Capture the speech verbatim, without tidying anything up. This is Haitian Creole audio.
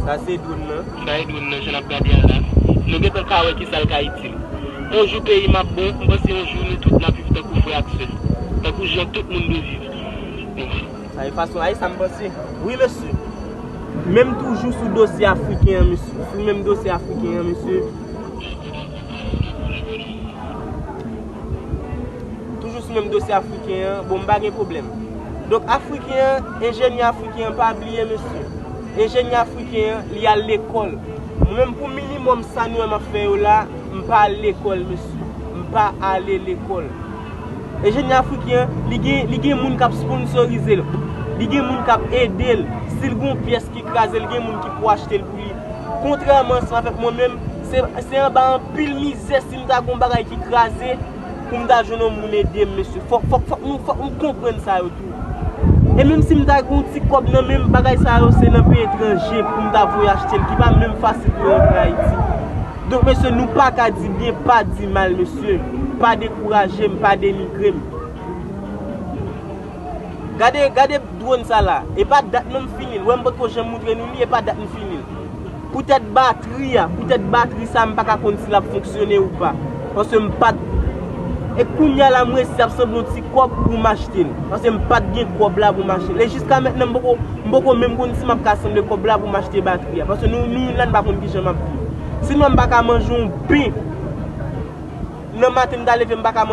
Sa se dwòn nan. Sa e dwòn nan, jan n ap gade a la. Nou gentan ka wè kisa l ka itil. Yon jou peyi m ap bon, m panse yon jou nou tout n ap viv tankou frè ak sè. Tankou jan tout moun dwe viv. Sa e fason, a, e sa m panse. Wi, mesye. Menm toujou sou dosye afriken an, mesye. Sou menm dosye afriken an, mesye. Toujou sou menm dosye afriken an, bon, m pa gen pwoblèm. Donk, afriken an, enjenyè afriken an, pa bliye, mesye. Enjenyè afriken an, li al lekòl. Mwen menm, pou minimòm sa nou wè m ap fè yo la, m pa al lekòl, mesye. M pa ale lekòl. Enjenyè afriken an, li gen, li gen moun k ap sponsorize l. Li gen moun k ap ede l. Si l gen yon pyès ki kraze, l gen moun ki pou achte l pou li. Kontrèman ansanm avèk mwen menm, se, se anba anpil mizè si m ta gen yon bagay ki kraze pou m ta jwenn yon moun ede m, mesye. Fòk, fòk, fòk nou, fòk nou konprann sa yo tou. E menm si m ta gen yon ti kòb nan men m, bagay sa yo se nan peyi etranje pou m ta voye achte l, ki pa menm fasil pou yo rantre Ayiti. Donk, mesye, nou pa ka di byen, pa di mal, mesye. Pa dekouraje m, pa denigre m. Gade, gade dwòn sa la. E pa dat non m fini l. Wè m potko janm moutre nou li, e pa dat m fini l. Poutèt batri a, poutèt batri sa, m pa ka konn si l ap fonksyone ou pa. Paske m pa t. E kounye a la, m resi ap sanble yon ti kòb pou m achte l. Paske m pa t gen kòb la pou m achte l. E jiska mentnan, m poko, m poko menm konn si m ap ka sanble kòb la pou m achte batri a. Paske nou, nou youn la, n pa konn kijan m ap viv. Si m pa ka manje yon pen, nan maten m ta leve, m pa ka